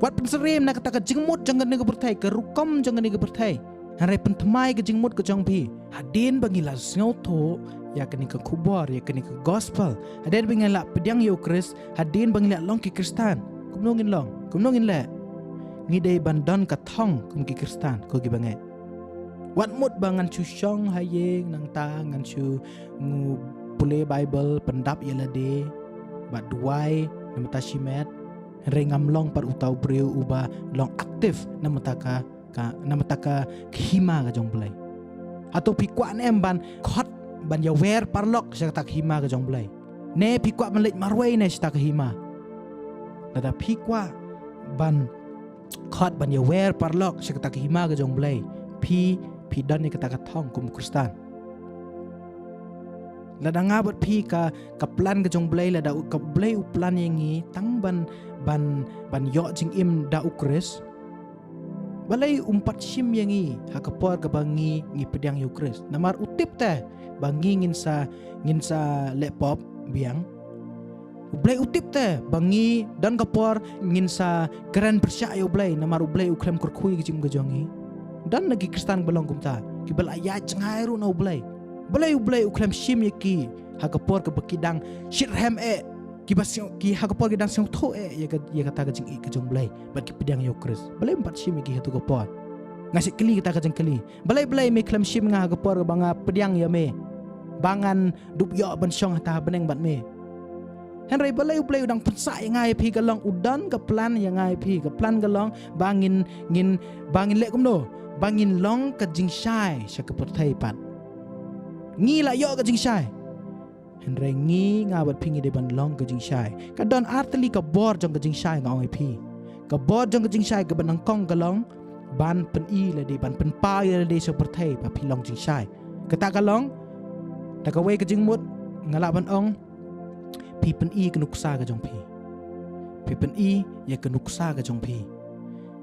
Wat pynsyriem na kata ka jingmut jong kane ka pyrthei, ka rukom jong kane ka pyrthei. Hynrei pynthymmai ka jingmut ka jong phi. Hadien ba ngi la sngewthuh ïa kane ka khubor, ïa kane ka gospel, hadien ba ngi la pdiang ïa U Khrist, hadien ba ngi la long ki Khristan, kumno ngin long? Kumno ngin leh? Ngi dei ban don ka thong kum ki Khristan, ko kiba ngeit. Wat mut ba ngan shu shong ha ïing, nangta ngan shu ngu pule Bible, pyndap ïa lade, bad duwai na bynta shimet, hynrei ngam long pat uta u briew uba long active na bynta ka, ka, na bynta ka hima ka jong U Blei. Hato phi kwah ne em ban khot, ban ïawer paralok sha kata ka hima ka jong U Blei? Ne phi kwah ban leit marwei ne sha kata ka hima? Lada phi kwah ban khot, ban ïawer paralok sha kata ka hima ka jong U Blei, phi, phi don ïa kata ka thong kum Khristan. Lada nga bad phi, ka, ka plan ka jong U Blei, lada u, ka U Blei u plan ïa ngi tang ban, ban, ban ïoh jingim da U Khrist, balei um pat shim ïa ngi ha ka por kaba ngi, ngi pdiang ïa U Khrist? Namar u tip te ba ngi ngin sa, ngin sa leh pop biang. U Blei u tip te ba ngi don ka por ngin sa kren pyrshah ïa U Blei, namar U Blei u khlem kyrkhu ïa ka jingim ka jong ngi. Don na ki Khristan ba long kumta, kiba la ïaid jngai ruh na U Blei. Balei U Blei u khlem shim ïa ki ha ka por kaba ki dang shitrhem eh, kiba sngew, ki ha ka por ki dang sngewthuh eh ïa ka, ïa kata ka jingïeit ka jong U Blei, bad ki pdiang ïa U Khrist? Balei um pat shim ïa ki ha tu ka por? Nga shu kylli kata ka jingkylli. Balei, balei me khlem shim nga ha ka por ba nga pdiang ïa me, ba ngan dup ïoh ban shong hata ha bneng bad me? Hynrei balei U Blei u dang pynsah ïa nga ïa phi? Ka long u don ka plan ïa nga ïa phi. Ka plan ka long ba ngin, ngin, ba ngin leh kumno? Ba ngin long ka jingshai sha ka pyrthei pat. Ngi la ïoh ka jingshai. Hynrei ngi, nga bad phi, ngi dei ban long ka jingshai. Ka don artylli ka bor jong ka jingshai, nga ong ïa phi. Ka bor jong ka jingshai kaba nyngkong ka long ban pyni lade, ban pynpaw ïa lade sha pyrthei ba phi long jingshai. Kata ka long, da kawei ka jingmut, nga lah ban ong, phi pyni ka nuksa ka jong phi. Phi pyni ïa ka nuksa ka jong phi.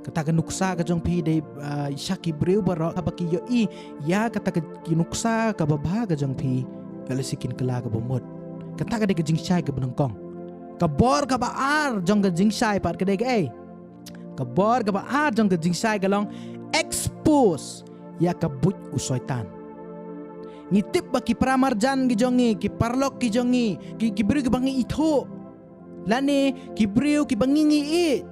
Kata ka nuksa ka jong phi dei, ah, sha ki briew baroh, haba ki ïohi ïa kata ka, ki nuksa kaba bha ka jong phi, ka lehse kin kylla kaba mut. Kata ka dei ka jingshai kaba nyngkong. Ka bor kaba ar jong ka jingshai pat ka dei kaei? Ka bor kaba ar jong ka jingshai ka long expose ïa ka buit u Soitan. Ngi tip ba ki paramarjan ki jong ngi, ki paralok ki jong ngi, ki, ki briew kiba ngi ithuh, lane ki briew kiba ngi, ngi ïeit,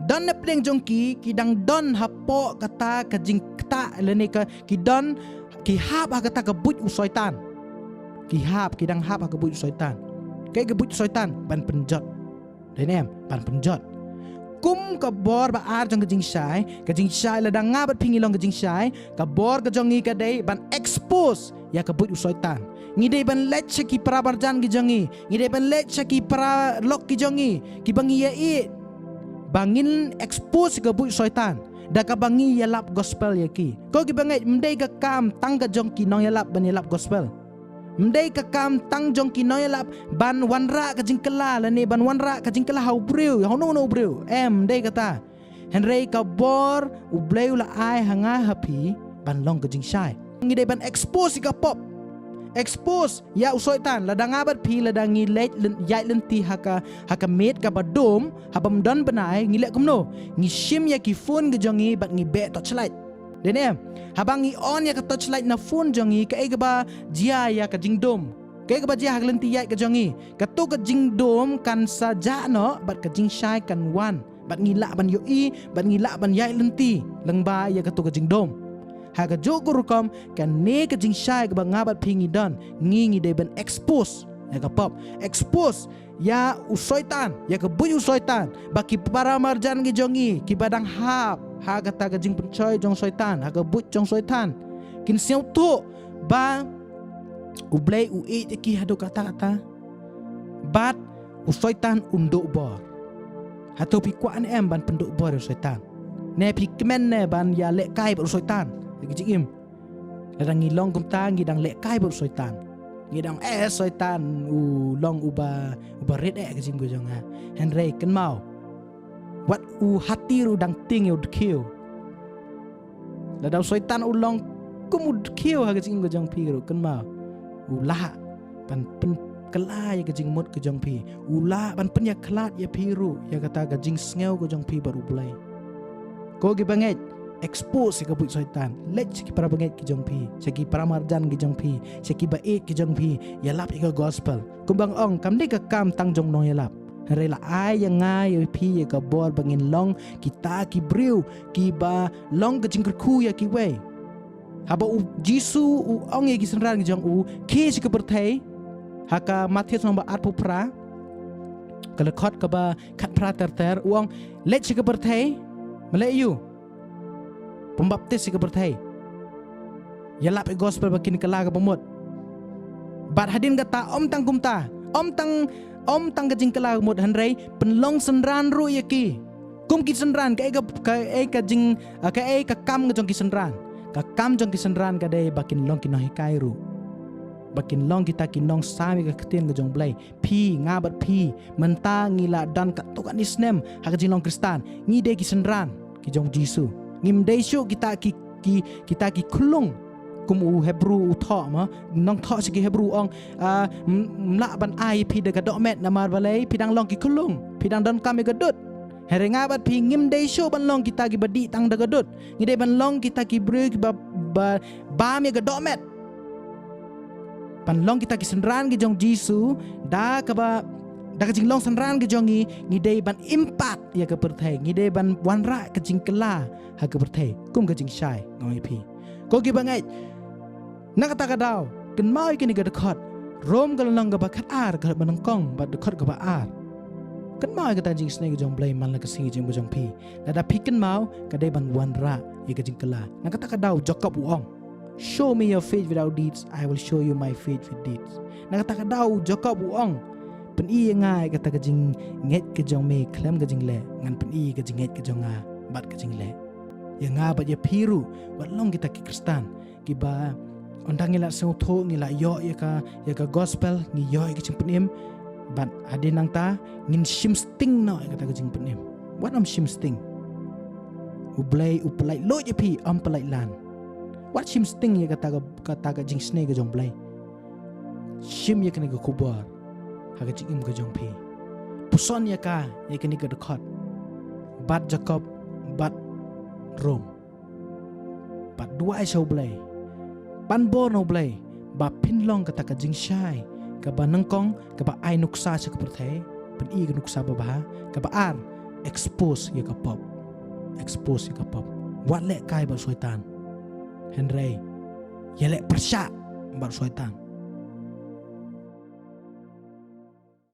don na pdeng jong ki, ki dang don hapoh kata ka jingktah, lane ka, ki don, ki hap ha kata ka buit u Soitan. Ki hap, ki dang hap ha ka buit u Soitan. Kaei ka buit u Soitan? Ban pynjot. Dei ne em? Ban pynjot. Kum ka bor ba ar jong ka jingshai, ka jingshai, lada nga bad phi ngi long ka jingshai, ka bor ka jong ngi ka dei ban expose ïa ka buit u Soitan. Ngi dei ban leit sha ki paramarjan ki jong ngi, ngi dei ban leit sha ki paralok ki jong ngi, kiba ngi ïeit, ba ngin expose ka buit u Soitan da kaba ngi ïalap gospel ïa ki. Ko kiba ngeit, ym dei ka kam tang ka jong ki nongïalap ban ïalap gospel. Ym dei ka kam tang jong ki nongïalap ban wanrah ka jingkylla, lane ban wanrah ka jingkylla ha u briew, ha uno uno u briew. Em, ym dei kata. Hynrei ka bor U Blei u la ai ha nga ha phi ban long ka jingshai. Ngi dei ban expose ïa ka pop. Expose ïa u Soitan. Lada nga bad phi, lada ngi leit lyn-, ïaid lynti ha ka, ha ka miet kaba dum, ha bym don bnai, ngi leh kumno? Ngi shim ïa ki phone ki jong ngi bad ngi beh torchlight. Dei ne em? Haba ngi on ïa ka torchlight na phone jong ngi, kaei kaba jia ïa ka jingdum? Kaei kaba jia ha ka lynti ïaid ka jong ngi? Kato ka jingdum kan sa jah noh, bad ka jingshai kan wan, bad ngi lah ban ïohi, bad ngi lah ban ïaid lynti lyngba ïa kato ka jingdum. Ha kajuh ka rukom, kane ka jingshai kaba nga bad phi ngi don, ngi ngi dei ban expose ïa ka pop, expose ïa u Soitan, ïa ka buit u Soitan, ba ki para marjan ki jong ngi kiba dang hap ha kata ka jingpynshoi jong Soitan, ha ka buit jong Soitan, kin sngewthuh ba U Blei u ïeit ïa ki haduh katta katta. Bad u Soitan un duh bor. Hato phi kwah ne em ban pynduh bor ïa u Soitan? Ne phi kmen ne ban ïalehkai bad u Soitan ha ka jingim? Lada ngi long kumta, ngi dang lehkai bad u Soitan. Ngi dang, eh, Soitan u long uba, uba rit eh ha ka jingim ka jong nga. Hynrei kynmaw, wat u hati ruh u dang tieng ïa u dkhiew. Lada u Soitan u long kum u dkhiew ha ka jingim ka jong phi ruh, kynmaw, u lah ban pynkylla ïa ka jingmut ka jong phi. U lah ban pynïakhlad ïa phi ruh ïa kata ka jingsngew ka jong phi bad U Blei. Ko kiba ngeit, expose ïa ka buit Soitan. Leit sha ki para bangeit ki jong phi, sha ki para marjan ki jong phi, sha kiba ïeit ki jong phi, ïalap ïa ka gospel. Kumba nga ong, kam dei ka kam tang jong u nongïalap. Hynrei la ai ïa nga ïa phi ïa ka bor ba ngin long kita ki briew kiba long ka jingkyrkhu ïa kiwei. Haba u Jisu u ong ïa ki synran ki jong u, khie sha ka pyrthei, ha ka Mathaios lynnong ba arphew phra, ka dkhot kaba khatphra ter ter, u ong, leit sha ka pyrthei, ma leh aïu? Pynbaptis ïa ka pyrthei. Ïalap ïa ka gospel ba kin kylla kaba mut. Bad hadien kata, ym tang kumta, ym tang, ym tang ka jingkylla kaba mut, hynrei pynlong synran ruh ïa ki. Kum ki synran, kaei ka, kaei ka jing, ah, kaei ka kam ka jong ki synran? Ka kam jong ki synran ka dei ba kin long ki nonghikai ruh, ba kin long kita ki nongsam ïa ka ktien ka jong U Blei. Phi, nga bad phi, mynta ngi la don katto katne snem ha ka jinglong Khristan. Ngi dei ki synran ki jong u Jisu. Ngim dei shuh kita ki, ki, kita ki khyllung. Kum u Hebru u thoh, ma, nongthoh sha ki Hebru u ong, ah, m-, ym lah ban ai phi da ka dohmet, namar balei? Phi dang long ki khyllung, phi dang donkam ïa ka dud. Hynrei nga bad phi ngim dei shuh ban long kita kiba dih tang da ka dud. Ngi dei ban long kita ki briew kiba, ba, bam ïa ka dohmet. Ban long kita ki synran ki jong u Jisu, da kaba, da ka jinglong synran ki jong ngi, ngi dei ban impact ïa ka pyrthei, ngi dei ban wanrah ka jingkylla ha ka pyrthei, kum ka jingshai, nga ong ïa phi. Ko kiba ngeit, na kata ka daw, kynmaw ïa kane ka dkhot Rom ka lynnong kaba khatar, ka dkhot ba nyngkong bad dkhot kaba ar. Kynmaw ïa kata ka jingisynei ka jong U Blei man la ka sngi ka jong, ka jong phi. Lada phi kynmaw, ka dei ban wanrah ïa ka jingkylla. Na kata ka daw Jakob u ong, "Show me your faith without deeds, I will show you my faith with deeds." Na kata ka daw Jakob u ong, "Pyni ïa nga ïa kata ka jingngeit ka jong me khlem ka jingleh, ngan pyni ïa ka jingngeit ka jong nga bad ka jingleh." Ïa nga bad ïa phi ruh, wat long kita ki Khristan kiba, ynda ngi la sngewthuh, ngi la ïoh ïa ka, ïa ka gospel, ngi ïoh ïa ka jingpynim, bad hadien nangta ngin shim sting noh ïa kata ka jingpynim. Wat nym shim sting. U Blei u pyllait luid ïa phi, ym pyllait lan. Wat shim sting ïa kata ka, kata ka jingisynei ka jong U Blei. Shim ïa kane ka khubor ha ka jingim ka jong phi. Puson ïa ka, ïa kane ka dkhot, bad Jakob, bad Rom. Bad duwai sha U Blei, pan bor na U Blei, ba phin long kata ka jingshai kaba nyngkong, kaba ai nuksa sha ka pyrthei, pyni ka nuksa babha. Kaba ar, expose ïa ka pop. Expose ïa ka pop. Wat lehkai bad u Soitan. Hynrei ïaleh pyrshah bad u Soitan.